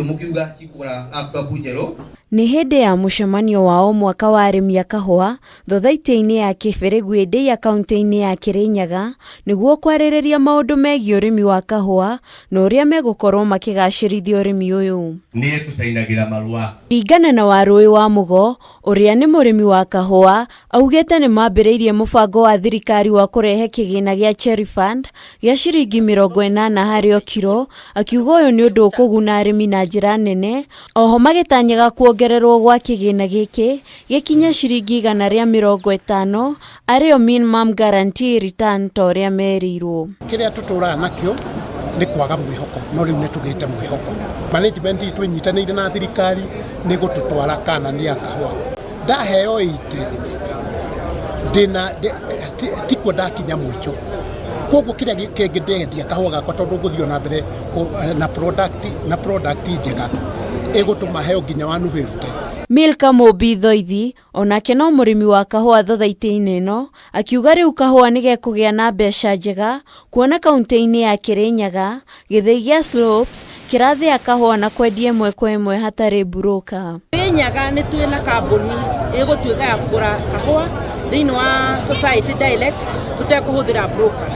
Mũkiuga cikũgũra laptop njerũ. Nĩ hĩndĩ ya mũcemanio wa o mwaka wa arĩmi a kahũa thothaitĩ-inĩ ya Kĩbĩrĩgu Ndeiya kaunti-inĩ ya Kĩrĩnyaga nĩguo kwarĩrĩria maũndũ megiĩ ũrĩmi wa kahũa na ũrĩa megũkorwo makĩgacĩrithia ũrĩmi ũyũ. Nĩ tũcainagĩra marũa. Kũringana na Warũĩ wa Mũgo ũrĩa nĩ mũrĩmi wa kahũa augĩte nĩ mambĩrĩirie mũbango wa thirikari wa kũrehe kĩgĩna gĩa Cherry Fund gĩa ciringi 80 harĩ o kiro, akiuga ũyũ nĩ ũndũ ũkũguna arĩmi na njĩra nene, oho magĩtanyaga kuongererwo gwa kĩgĩna gĩkĩ gĩkinye ciringi 150 arĩyo minimum guarantee return ta ũrĩa merĩirwo. Kĩrĩa tũtũraga nakĩo nĩ kwaga mwĩhoko, no rĩu nĩ tũgĩte mwĩhoko. Management itũ ĩnyitanĩire na thirikari nĩ gũtũtwara kana nĩ akahũa. Ndaheo 80 ndĩna tikuo ndakinya mũico. Koguo kĩrĩa kĩngĩ ndendia kahũa gakwa tondũ ngũthiĩ na mbere na product na product njega ĩgũtũma heo nginya 150. Milka Mũmbi Thoithi onake no mũrĩmi wa kahũa thothaitĩ-inĩ ĩno akiuga rĩu kahũa nĩ gekũgĩa na mbeca njega kuona kaunti-inĩ ya Kĩrĩnyaga gĩthĩi gĩa Slopes kĩrathĩa kahũa na kwendia ĩmwe kwa ĩmwe hatarĩ mburũka. Kĩrĩnyaga nĩ twĩ na kambuni ĩgũtuĩka ya kũgũra kahũa thĩinĩ wa society direct tũtekũhũthĩra broker.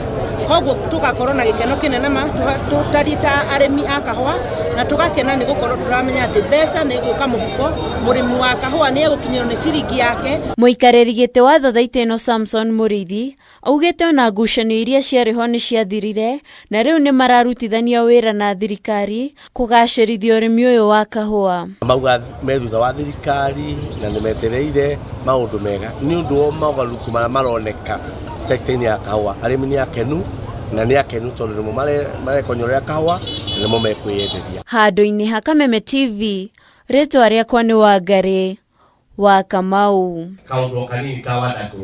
Koguo tũgakorwo na gĩkeno kĩnene ma tũtariĩ ta arĩmi a kahũa na tũgakena nĩ gũkorwo tũramenya atĩ mbeca nĩ igũka mũhuko, mũrĩmi wa kahũa nĩ egũkinyĩrwo nĩ ciringi yake. Mũikarĩri gĩtĩ wa thothaitĩ ĩno Samson Mũrĩithi augĩte ona ngucanio iria ciarĩ ho nĩ ciathirire na rĩu nĩ mararutithania wĩra na thirikari kũgacĩrithia ũrĩmi ũyũ wa kahũa. Mauga me thutha wa thirikari na nĩ metereire maũndũ mega nĩ ũndũ wa mogarũrũku marĩa maroneka sector-inĩ ya kahũa. Arĩmi nĩ akenu na nĩ akenu tondũ nĩmo marekonyorera kahũa na nĩmo mekwĩyenderia. Handũ-inĩ ha Kameme TV, rĩtwa rĩakwa nĩ Wangarĩ wa Kamau. Kaũndũ o kanini ka Wanda Group.